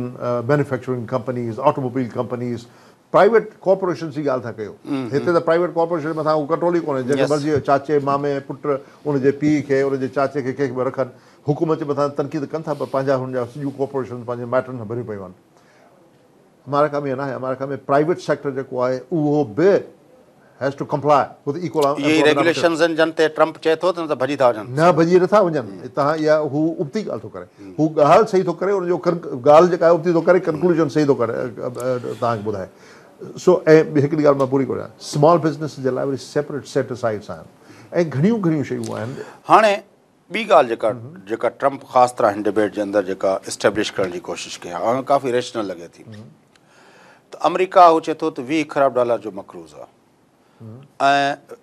manufacturing companies automobile companies private corporations جي ڳالهه ٿا ڪيو هتي ته پرائيويٽ ڪارپوريشن مٿان ڪو ڪنٽرول ئي ڪونهي جنهن کي مرضي چاچي مامي پٽ ان جي پيء کي ان جي چاچي کي ڪنهن کي به رکن حڪومت جي مٿان تنقيد ڪن ٿا پر پنهنجا هن جا سڄيون ڪارپوريشنز پنهنجي مائٽن سان ڀريون پيون آهن. آمريڪا ۾ ائين ناهي، آمريڪا ۾ پرائيويٽ سيڪٽر جيڪو آهي اهو به هيز ٽو ڪمپلاء وٿ ايڪول اهي ئي ريگيوليشنز آهن جن تي ٽرمپ چئي ٿو ته نه ته ڀڄي ٿا وڃن. نه ڀڄي نٿا وڃن توهان اها هو ابتي ڳالهه ٿو ڪري هو ڳالهه صحيح ٿو ڪري ان جو ڳالهه جيڪا آهي ابتي ٿو ڪري ڪنڪلوزن صحيح ٿو ڪري توهان کي ٻڌائي سو ۽ هڪڙي ڳالهه مان پوري ڪريان سمال بزنس جي لاء وري سيپريٽ سيٽ اسائيڊس آهن ۽ گهڻيون گهڻيون شيون آهن. هاڻي ٻي ڳالهه جيڪا جيڪا ٽرمپ خاص طرح هن ڊبيٽ جي اندر جيڪا اسٽيبلش ڪرڻ جي ڪوشش ڪئي آهي اها ڪافي ريشنل لڳي ٿي ته آمريڪا هو چئي ٿو ته 20 کرب ڊالر جو مقروض آهي ۽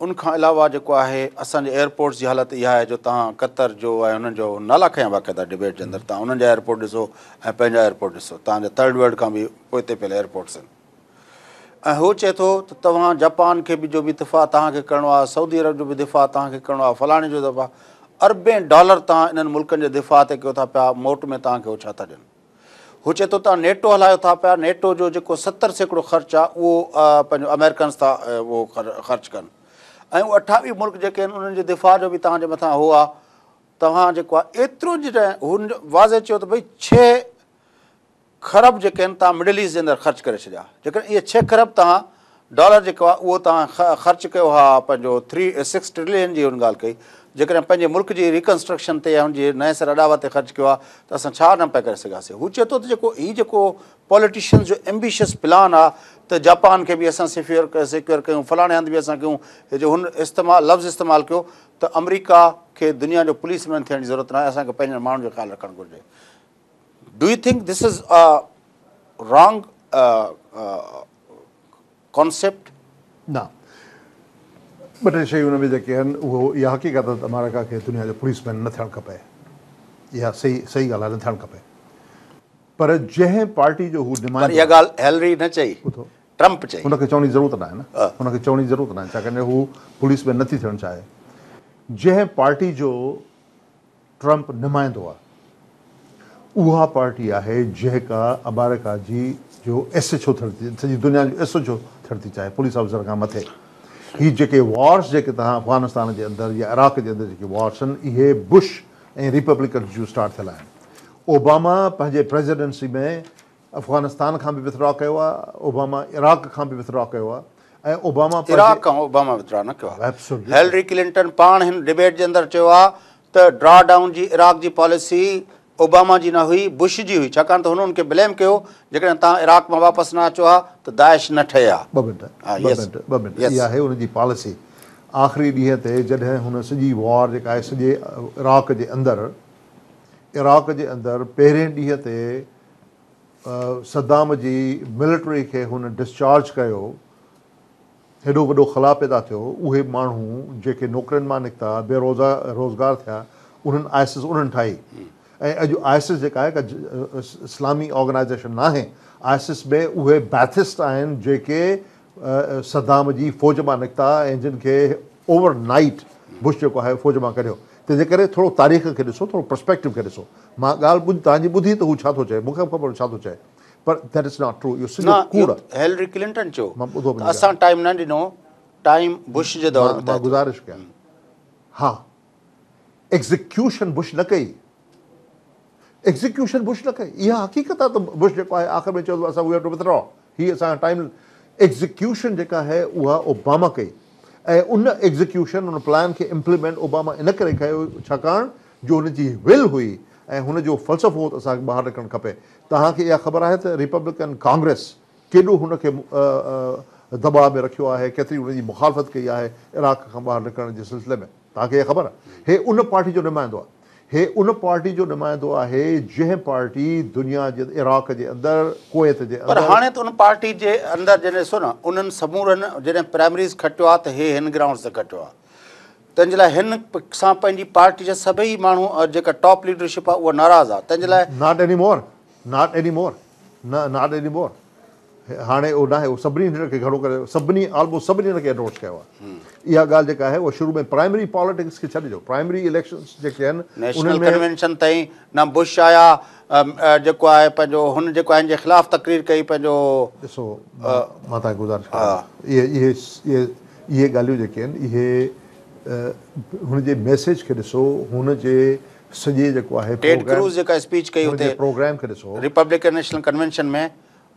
ان کان علاوه جيڪو آهي اسان جي ايئرپورٽس جي حالت اها آهي جو توهان قطر جو ۽ انهن جو نالا کنيا باقاعده ڊبيٽ جي اندر توهان انهن جا ايئرپورٽ ڏسو ۽ پنهنجا ايئرپورٽ ڏسو توهان جا ٿرڊ ورلڊ کان به پوئتي پيل ايئرپورٽس آهن ۽ هو چئي ٿو ته توهان جاپان کي به جو به دفاع توهان کي ڪرڻو آهي، سعودي عرب جو به دفاع توهان کي ڪرڻو آهي، فلاڻي جو دفاع، اربين ڊالر توهان انهن ملڪن جي دفاع تي ڪيو ٿا پيا، موٽ ۾ توهان کي هو ڇا ٿا ڏين؟ هو چئي ٿو توهان نيٽو هلايو ٿا پيا، نيٽو جو جيڪو 70% خرچ آهي اهو پنهنجو آمريڪنز ٿا اهو خرچ ڪن ۽ اهي 28 ملڪ جيڪي آهن انهن جي دفاع جو به توهان جي مٿان هو آهي، توهان جيڪو آهي ايترو جڏهن هن واضح چيو ته ڀئي 6 کرب جيڪي آهن توهان مڊل ايسٽ جي اندر خرچ ڪري ڇڏيا جيڪڏهن اهي 6 کرب توهان ڊالر جيڪو آهي اهو توهان خرچ ڪيو ها پنهنجو ٿري سڪس ٽرلين جي هن ڳالهه ڪئي جيڪڏهن پنهنجي ملڪ جي ريڪنسٽرڪشن تي يا هن جي نئين سر اڏاوت تي خرچ ڪيو ها ته اسان ڇا نه پيا ڪري سگهياسي هو چئي ٿو ته جيڪو هي جيڪو پوليٽيشنز جو ايمبيشس پلان آهي ته جاپان کي به اسان سيڪيور سيڪيور ڪيون فلاڻي هنڌ به اسان ڪيون هي جو هن استعمال لفظ استعمال ڪيو ته آمريڪا کي دنيا جو پوليس مين ٿيڻ جي ضرورت ناهي اسان کي پنهنجن ماڻهن جو خيال رکڻ گهرجي Do you think this is a wrong concept? نه. ٻه ٽي شيون ان ۾ جيڪي آهن اهو اها حقيقت آهي ته آمريڪا کي دنيا جو پوليس مين نه ٿيڻ کپي. اها صحيح صحيح ڳالهه آهي نه ٿيڻ کپي. پر جنهن پارٽي جو هو پر نمائندو اها آهي. ڳالهه هيلري نه چئي، ٻڌو. ٽرمپ چئي. هن کي چوڻ جي ضرورت ناهي نه. هن کي چوڻ جي ضرورت ناهي ڇاڪاڻ جو هو پوليس مين نه ٿي ٿيڻ چاهي. جنهن پارٽي جو ٽرمپ نمائندو آهي اها پارٽي آهي جيڪا آمريڪا جي جو ايس ايڇ او ٿيڻ ٿي سڄي دنيا جو ايس ايڇ او ٿيڻ ٿي چاهي پوليس آفيسر کان مٿي هي جيڪي وارس جيڪي توهان افغانستان جي اندر يا عراق جي اندر جيڪي وارس آهن اهي بش ۽ ريپبلڪنس جون اسٽارٽ ٿيل آهن اوباما پنهنجي پريزيڊنسي ۾ افغانستان کان به وٿڊرا ڪيو آهي، اوباما عراق کان به وٿڊرا ڪيو آهي ۽ اوباما پنهنجي. عراق کان اوباما وٿڊرا نه ڪيو آهي. هيلري ڪلنٽن پاڻ هن ڊبيٽ جي اندر چيو آهي ته ڊرا ڊائون جي عراق جي پاليسي اوباما جي نه هئي بش جي هئي ڇاڪاڻ ته هن ان کي بليم ڪيو جيڪڏهن توهان عراق مان واپس نه اچو ها ته داعش نه ٺهي ها. ٻه منٽ ٻه منٽ ٻه منٽ اها آهي ان جي پاليسي آخري ڏينهن تي جڏهن هن سڄي وار جيڪا آهي سڄي عراق جي اندر عراق جي اندر پهرين ڏينهن تي صدام جي ملٽري کي هن ڊسچارج ڪيو، هيڏو وڏو خلا پيدا ٿيو، اهي ماڻهو جيڪي نوڪرين مان نڪتا، بي روزا روزگار ٿيا، انهن آئسس انهن ٺاهي ۽ اڄ آئسس جيڪا آهي ڪا اسلامي آرگنائيزيشن ناهي، آئسس ۾ اهي بعثسٽ آهن جيڪي صدام جي فوج مان نڪتا ۽ جن کي اوور نائيٽ بش جيڪو آهي فوج مان ڪڍيو. تنهن جي ڪري ٿورو تاريخ کي ڏسو، ٿورو پرسپيڪٽو کي ڏسو. مان ڳالهه ٻڌ توهان جي ٻڌي ته هو ڇا ٿو چئي، مون کي به خبر ڇا ٿو چئي پر that is not true اهو سڄو نه ڪوڙ اهو آهي. هيلري ڪلنٽن چيو مان ٻڌو ته اسان ٽائيم نه ڏنو، ٽائيم بش جي دور ۾ مان طئي ٿيو. گذارش ڪيان ها ايگزيڪيوشن بش نه ڪئي. ايگزيڪيوشن بش نه ڪئي اها حقيقت آهي ته بش جيڪو آهي آخر ۾ چيو ته اسان وي have two withdraw هي اسان جو ٽائيم ايگزيڪيوشن جيڪا آهي اها اوباما ڪئي ۽ ان ايگزيڪيوشن ان پلان کي امپليمينٽ اوباما ان ڪري ڪيو ڇاڪاڻ جو هن جي ول هئي ۽ هن جو فلسفو هو ته اسان کي ٻاهر نڪرڻ کپي توهان کي اها خبر آهي ته ريپبلڪن ڪانگريس ڪيڏو هن کي دٻاء ۾ رکيو آهي ڪيتري هن جي مخالفت ڪئي آهي عراق کان ٻاهر نڪرڻ جي سلسلي ۾ توهان کي اها خبر آهي؟ هي ان پارٽي جو نمائندو آهي. هي ان پارٽي جو نمائندو آهي جنهن پارٽي دنيا جي عراق جي اندر، ڪويت جي پر اندر. هاڻي ته ان پارٽي جي اندر جڏهن ڏسو نه انهن سمورن جڏهن پرائمريز کٽيو آهي ته هي هن گرائونڊز تي کٽيو آهي تنهن جي لاء هن سان پنهنجي پارٽي جا سڀئي ماڻهو جيڪا ٽاپ ليڊرشپ آهي اها ناراض آهي تنهن جي لاء. Not any more not any more نه not any more هاڻي اهو ناهي اهو سڀني هن کي گهڻو ڪري سڀني آلموسٽ سڀني هن کي انڊورس ڪيو آهي اها ڳالهه جيڪا آهي اها شروع ۾ پرائمري پاليٽڪس کي ڇڏجو پرائمري اليڪشنس جيڪي آهن نيشنل انهن ۾ ڪنوينشن تائين نه بش آيا جيڪو آهي پنهنجو هن جيڪو آهي هن جي خلاف تقرير ڪئي پنهنجو ڏسو مان توهان کي گذارش ڪران ٿو اهي اهي اهي اهي ڳالهيون جيڪي آهن اهي هن جي ميسيج کي ڏسو هن جي سڄي جيڪو آهي ٽيڊ پروگرام ڪروز جيڪا اسپيچ ڪئي هن جي اتي پروگرام کي ڏسو ريپبلڪن نيشنل ڪنوينشن ۾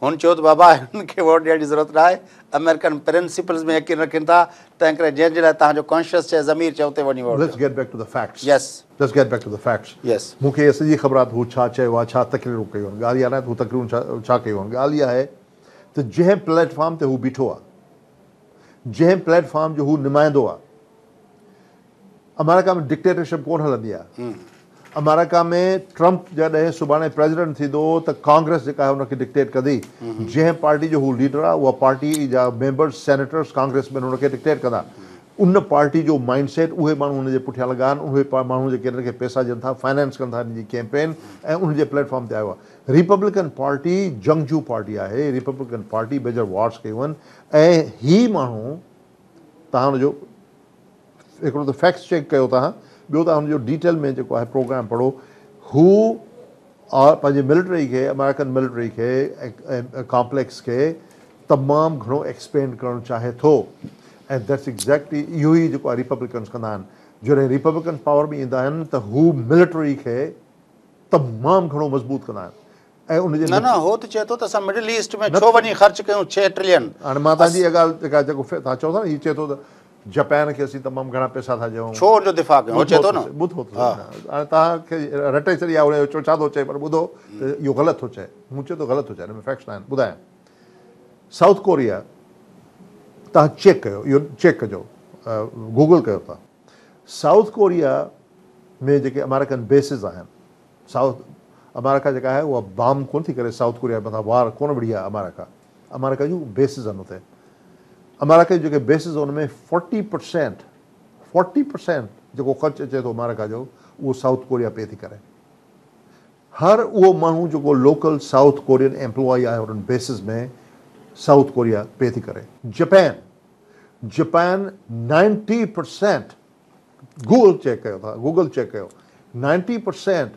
هن چيو ته بابا هنن کي ووٽ ڏيڻ جي ضرورت ناهي، آمريڪن پرنسپلز ۾ يقين رکن ٿا، تنهن ڪري جنهن جي لاء توهان جو ڪانشس چئي، ضمير چئي اتي وڃي ووٽ ليٽس ڏيو. Get back to the facts. Yes. Let's get back to the facts. Yes. مون کي اها سڄي خبر آهي ته هو ڇا چيو آهي، ڇا تقريرون ڪيون آهن. ڳالهه اها ناهي ته هو تقريرون ڇا ڇا ڪيون آهن. ڳالهه اها آهي ته جنهن پليٽ فارم تي هو بيٺو آهي، جنهن پليٽ فارم جو هو نمائندو آهي، آمريڪا ۾ ڊڪٽيٽرشپ ڪونه هلندي آهي. آمريڪا ۾ ٽرمپ جڏهن سڀاڻي پريزيڊنٽ ٿيندو ته ڪانگريس جيڪا آهي ان کي ڊڪٽيٽ ڪندي. جنهن پارٽي جو هو ليڊر آهي اها پارٽي جا ميمبرز، سينيٽرز، ڪانگريس مين ان کي ڊڪٽيٽ ڪندا. ان پارٽي جو مائنڊ سيٽ اهي ماڻهو ان جي پٺيان لڳا آهن، اهي ماڻهو جيڪي انهن کي پئسا ڏين ٿا، فائنانس ڪن ٿا انهن جي ڪيمپين ۽ ان جي پليٽ فارم تي آيو آهي. ريپبلڪن پارٽي جنگجو پارٽي آهي، ريپبلڪن پارٽي ميجر وارز ڪيون آهن ۽ هي ماڻهو توهان ان جو هڪڙو ته فيڪٽس چيڪ ڪيو توهان ٻيو توهان ان جو ڊيٽيل ۾ جيڪو آهي پروگرام پڙهو هو پنهنجي ملٽري کي آمريڪن ملٽري کي ۽ ڪامپليڪس کي تمام گهڻو ايڪسپينڊ ڪرڻ چاهي ٿو ۽ that's exactly اهو ئي جيڪو آهي ريپبلڪنس ڪندا آهن جڏهن ريپبلڪن پاور ۾ ايندا آهن ته هو ملٽري کي تمام گهڻو مضبوط ڪندا آهن ۽ ان جي نه نه هو ته چئي ٿو ته اسان مڊل ايسٽ ۾ ڇو وڃي خرچ ڪيون ڇهه ٽرلين. هاڻي مان توهان جي اها ڳالهه جيڪا جيڪو توهان چئو ٿا نه هي چئي ٿو ته جپان کي اسين تمام گهڻا پئسا ٿا ڏيون. ڇو ان جو دفاع ڪيون هو چئي ٿو نه. ٻڌو ته سهي نه هاڻي توهان کي رٽي ڇڏي آهي هن جو ڇا ٿو چئي پر ٻڌو ته اهو غلط ٿو چئي هو چئي ٿو غلط ٿو چئي هن ۾ فيڪٽس ناهن ٻڌايان سائوٿ ڪوريا توهان چيڪ ڪيو اهو چيڪ ڪجو گوگل ڪيو توهان سائوٿ ڪوريا ۾ جيڪي آمريڪن بيسز آهن سائوٿ آمريڪا جيڪا آهي اها بام ڪونه ٿي ڪري سائوٿ ڪوريا مٿان وار ڪونه وڙهي آهي آمريڪا آمريڪا جون بيسز آهن اتي آمريڪا جون جيڪي بيسز ان ۾ فورٽي پرسينٽ فورٽي پرسينٽ جيڪو خرچ اچي ٿو آمريڪا جو اهو سائوٿ ڪوريا پي ٿي ڪري هر اهو ماڻهو جيڪو لوڪل سائوٿ ڪورين ايمپلائي آهي انهن بيسز ۾ سائوٿ ڪوريا پي ٿي ڪري Japan Japan ninety percent Google check ڪيو ٿا گوگل چيڪ ڪيو نائنٽي پرسينٽ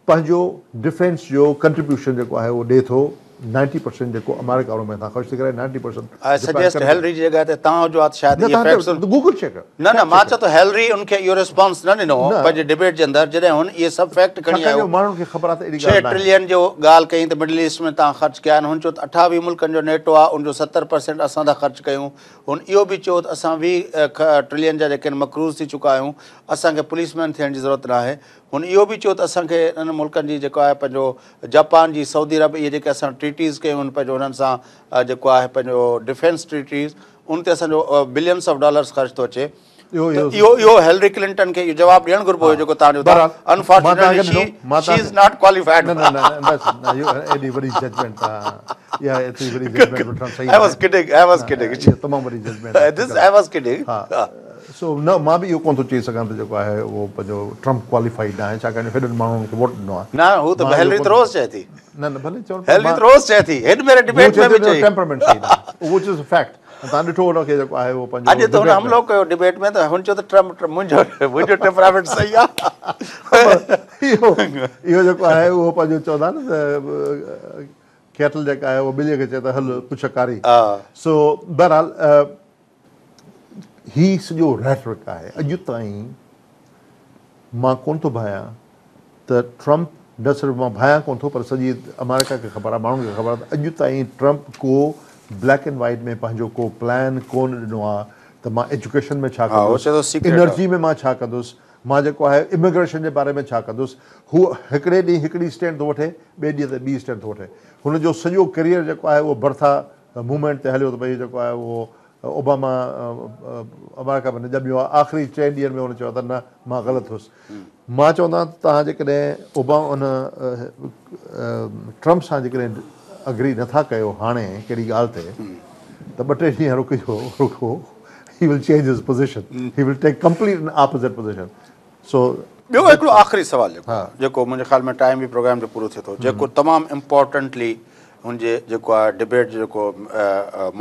پنهنجو ڊفينس جو ڪنٽريبيوشن جيڪو آهي اهو ڏي ٿو نائنٽي پرسينٽ جيڪو آمريڪا ان ۾ تان خرچ ٿي ڪري ninety percent I suggest Hillary جي جڳهه تي توهان هجو ها ته شايد اهي فيڪٽس گوگل چيڪ ڪيو نه نه مان چوان ٿو هيلري ان کي اهو ريسپانس نه ڏنو پنهنجي ڊبيٽ جي اندر جڏهن هن اهي سڀ فيڪٽ کڻي آيو ماڻهن کي خبر آهي ته اهڙي ڳالهه 6 ٽريلين جو ڳالهه ڪئي ته مڊل ايسٽ ۾ توهان خرچ ڪيا آهن هن چيو ته 28 ملڪن جو نيٽو آهي ان جو 70% اسان ٿا خرچ ڪيون هن اهو به چيو ته اسان 20 ٽرلين جا جيڪي مقروض ٿي چڪا آهيون، اسان کي پوليس مين ٿيڻ جي ضرورت ناهي. هن اهو به چيو ته اسان کي انهن ملڪن جي جيڪو آهي پنهنجو جاپان جي سعودي عرب اهي جيڪي اسان ٽريٽيز ڪيون آهن پنهنجو انهن سان جيڪو آهي پنهنجو ڊفينس ٽريٽيز ان تي اسان جو بلينس آف ڊالرز خرچ ٿو اچي ته اهو اهو هيلري ڪلنٽن کي اهو جواب ڏيڻ گهربو هيو جيڪو توهان ڏيو ٿا unfortunately she is not qualified نه نه نه بس نه اهو ايڏي وڏي ججمينٽ توهان اها ايتري وڏي ججمينٽ وٺڻ صحيح I was kidding I was kidding اهو تمام وڏي judgement this I was kidding ها سو نه مان به اهو ڪونه ٿو چئي سگهان ته جيڪو آهي اهو پنهنجو ٽرمپ ڪواليفائيڊ ناهي ڇاڪاڻ جو هيڏن ماڻهن کي ووٽ ڏنو آهي نه هو ته هيلري ته روز چئي ٿي نه نه ڀلي چون هيلري ته روز چئي ٿي هن ڀيري ڊبيٽ ۾ به چئي ٽيمپرمينٽ صحيح ناهي وچ از فيڪٽ توهان ڏٺو هن کي جيڪو آهي اهو پنهنجو اڄ ته هن حملو ڪيو ڊبيٽ ۾ ته هن چيو ته ٽرمپ منهنجو منهنجو ٽيمپرامينٽ صحيح آهي. اهو اهو جيڪو آهي اهو پنهنجو چوندا نه ته ڪيٽل جيڪا آهي اهو ٻليء کي چئي ته هل پڇ ڪاري سو بهرحال هي سڄو ريٽرڪ آهي اڄ تائين مان ڪونه ٿو ڀانيان ته ٽرمپ نه صرف مان ڀانيان ڪونه ٿو پر سڄي آمريڪا کي خبر آهي ماڻهن کي خبر آهي ته اڄ تائين ٽرمپ ڪو بليڪ اينڊ وائيٽ ۾ پنهنجو ڪو پلان ڪونه ڏنو آهي ته مان ايجوڪيشن ۾ ڇا ڪندس انرجي ۾ مان ڇا ڪندس مان جيڪو آهي اميگريشن جي باري ۾ ڇا ڪندس هو هڪڙي ڏينهن هڪڙي اسٽينڊ ٿو وٺي ٻئي ڏينهن تي ٻي اسٽينڊ ٿو وٺي هن جو سڄو ڪريئر جيڪو آهي اهو برٿا موومينٽ تي هليو ته ڀئي جيڪو آهي اهو اوباما آمريڪا ۾ نه ڄميو آهي آخري چئن ڏينهن ۾ هن چيو ته نه مان غلط هيس مان چوندو آهيان ته توهان جيڪڏهن اوباما ان ٽرمپ سان جيڪڏهن اگري نٿا ڪيو هاڻي ڪهڙي ڳالهه تي ته ٻه ٽي ڏينهن رڪجو رکو he will change his position he will take complete an opposite position so ٻيو هڪڙو آخري سوال جيڪو جيڪو منهنجي خيال ۾ ٽائيم به پروگرام جو پورو ٿئي ٿو جيڪو تمام امپورٽنٽلي هن جي جيڪو آهي ڊبيٽ جو جيڪو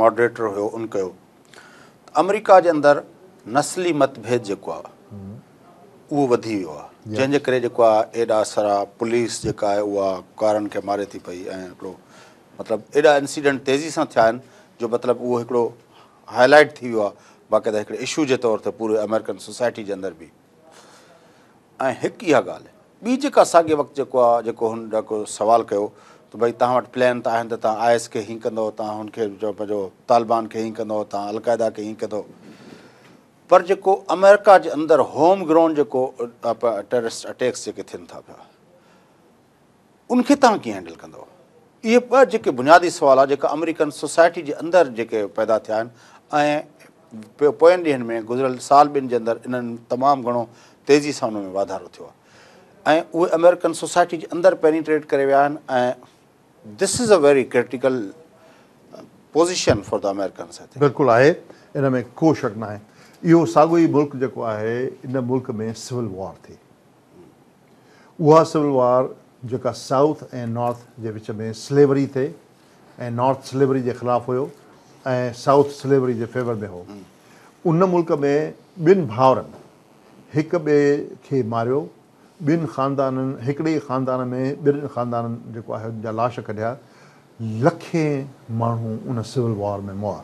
ماڊريٽر هيو ان ڪيو ته آمريڪا جي اندر نسلي مت ڀيد جيڪو آهي اهو وڌي ويو آهي جنهن جي ڪري جيڪو آهي ايڏا سارا پوليس جيڪا آهي اها ڪارن کي ماري ٿي پئي ۽ هڪڙو مطلب ايڏا انسيڊنٽ تيزي سان ٿيا آهن جو مطلب اهو هڪڙو هائي لائيٽ ٿي ويو آهي باقاعده هڪڙي اشو جي طور تي پوري آمريڪن سوسائٽي جي اندر به ۽ هڪ اها ڳالهه ٻي جيڪا ساڳئي وقت جيڪو آ جيڪو هن جيڪو سوال ڪيو ته ڀئي توهان وٽ پلان ته آهن ته توهان I S کي هين ڪندؤ توهان هن کي جو پنهنجو طالبان کي هين ڪندؤ توهان القاعده کي هين ڪندؤ پر جيڪو آمريڪا جي اندر هوم گرون جيڪو ٽيررسٽ اٽيڪس جيڪي ٿين ٿا پيا ان کي توهان ڪيئن هينڊل ڪندؤ؟ اهي ٻه جيڪي بنيادي سوال آ جيڪا آمريڪن سوسائٽي جي اندر جيڪي پيدا ٿيا آهن ۽ پوين ڏينهن ۾ گذريل سال ٻن جي اندر انهن تمام گهڻو تيزي سان ان ۾ واڌارو ٿيو آهي ۽ اهي آمريڪن سوسائٽي جي اندر پينيٽريٽ ڪري ويا آهن ۽ this is a very critical position for the Americans I think. بلڪل آهي ان ۾ ڪو شڪ ناهي. اهو ساڳيو ئي ملڪ جيڪو آهي ان ملڪ ۾ سول وار ٿي. اها سول وار جيڪا سائوٿ ۽ نارٿ جي وچ ۾ سليوري تي ۽ نارٿ سليوري جي خلاف هيو ۽ سائوٿ سليوري جي فيور ۾ هو. ان ملڪ ۾ ٻن ڀائرن هڪ ٻئي کي ماريو، ٻن خاندانن هڪڙي ئي خاندان ۾ ٻن خاندانن جيڪو آهي ان جا لاش ڪڍيا، لکين ماڻهو ان سول وار ۾ مئا.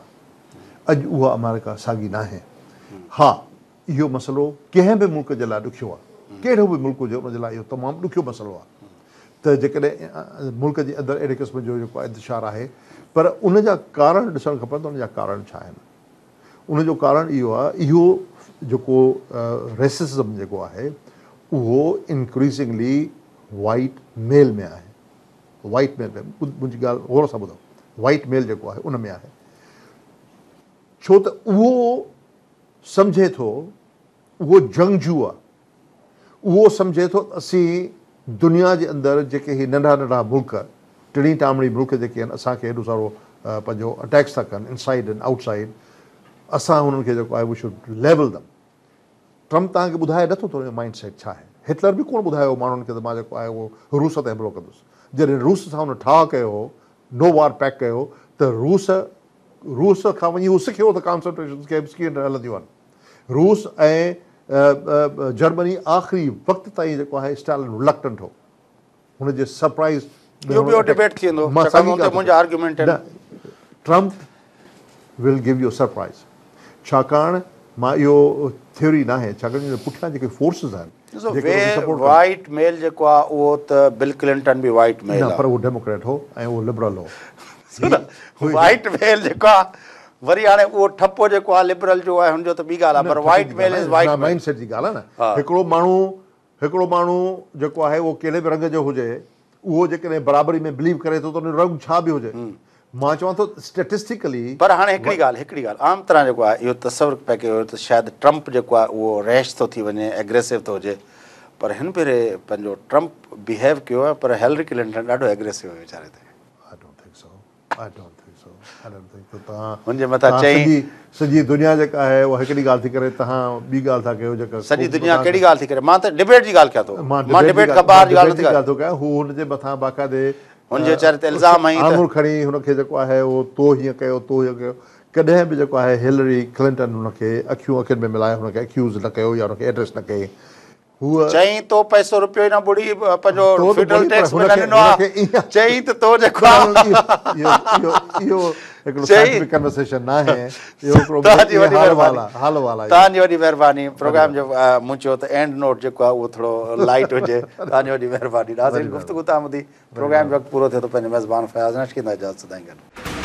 اڄ اها آمريڪا ساڳي ناهي. ها اهو مسئلو ڪنهن به ملڪ جي لاء ڏکيو آهي، ڪهڙو به ملڪ هجي ان جي لاء اهو تمام ڏکيو مسئلو آهي ته جيڪڏهن ملڪ جي اندر اهڙي قسم جو جيڪو آهي انتشار آهي پر ان جا ڪارڻ ڏسڻ کپن ته ان جا ڪارڻ ڇا آهن. ان جو ڪارڻ اهو آهي اهو جيڪو ريسزم جيڪو آهي اهو انڪريزنگلي وائيٽ ميل ۾ آهي وائيٽ ميل ۾ منهنجي ڳالهه غور سان ٻڌو وائيٽ ميل جيڪو آهي ان ۾ آهي ڇو ته اهو سمجهي ٿو اهو جنگجو آهي اهو سمجهي ٿو ته اسين دنيا جي اندر جيڪي هي ننڍا ننڍا ملڪ ٽڻي ٽامڻي ملڪ جيڪي آهن اسان کي هيڏو سارو پنهنجو اٽيڪس ٿا ڪن انسائيڊ اينڊ آئوٽ سائيڊ اسان هنن کي جيڪو آهي we should level them Trump توهان کي ٻڌائي نٿو ته هن جو مائنڊ سيٽ ڇا آهي هٽلر به ڪونه ٻڌايو هو ماڻهن کي ته مان جيڪو آهي اهو روس تي حملو ڪندس جڏهن روس سان هن ٺاهه ڪيو هو نو وار پيڪٽ ڪيو ته روس روس کان وڃي هو سکيو ته ڪانسنٽريشن ڪيمپس ڪيئن هلنديون آهن. روس ۽ جرمني آخري وقت تائين جيڪو آهي اسٽالن رلڪٽنٽ هو هن جي سرپرائز اهو ٻيو ڊبيٽ ٿي ويندو ڇاڪاڻ ته منهنجا آرگيومينٽ آهن. Trump will give you surprise ڇاڪاڻ مان اهو ٿيوري ناهي ڇاڪاڻ جو پٺيان جيڪي فورسز آهن ڏسو وائيٽ ميل جيڪو آ اهو ته بل ڪلنٽن به وائيٽ ميل آ. نه پر اهو ڊيموڪريٽ هو ۽ اهو لبرل هو. وائيٽ ميل جيڪو آ وري هاڻي اهو ٺپو جيڪو آ لبرل جو آهي هن جو ته ٻي ڳالهه آ پر white male is white male. Mind set جي ڳالهه آ نه هڪڙو ماڻهو هڪڙو ماڻهو جيڪو آهي اهو ڪهڙي به رنگ جو هجي اهو جيڪڏهن برابري ۾ بليو ڪري ٿو ته ان جو رنگ ڇا به هجي مان چوان ٿو اسٽيٽسٽيڪلي. پر هاڻي هڪڙي ڳالهه هڪڙي ڳالهه عام طرح جيڪو آهي اهو تصور پئي ڪيو ويو ته شايد ٽرمپ جيڪو آهي اهو ريش ٿو ٿي وڃي ايگريسو ٿو هجي پر هن ڀيري پنهنجو ٽرمپ بيهيو ڪيو آهي پر هيلري ڪلنٽن ڏاڍو ايگريسو هيو ويچاري تي. I don't think so I don't think so I don't think so توهان هن جي مٿان چئي. سڄي دنيا جيڪا آهي اها هڪڙي ڳالهه ٿي ڪري توهان ٻي ڳالهه ٿا ڪيو جيڪا سڄي دنيا ڪهڙي ڳالهه ٿي ڪري مان ته ڊبيٽ جي ڳالهه ڪيان ٿو مان ڊبيٽ کان ٻاهر جي ڳالهه نٿي ڪيان. ٿو ڪيان هو هن جي مٿان باقاعدي هن جي ويچاري تي الزام هنئي ته آڱر کڻي هن کي جيڪو آهي اهو تو هيئن ڪيو تو هيئن ڪيو ڪڏهن به جيڪو آهي هيلري ڪلنٽن هن کي اکيون اکين ۾ ملائي هن کي اڪيوز نه ڪيو يا هن کي ايڊريس نه ڪئي هوء چيائين تو پئسو رپيو ئي نه ٻوڙي پنهنجو فيڊرل ٽيڪس به نه ڏنو آ چيائين ته تو جيڪو آ اهو اهو هڪڙو سائنٽيفڪ ڪنورسيشن ناهي اهو هڪڙو توهان جي وڏي مهرباني حال احوال آهي توهان جي وڏي مهرباني پروگرام جو مون چيو ته اينڊ نوٽ جيڪو آ اهو ٿورو لائٽ هجي توهان جي وڏي مهرباني ناظرين گفتگو تان ٻڌي پروگرام جو وقت پورو ٿيو ته پنهنجي ميزبان فياض نشڪي کان اجازت سدائين گڏ.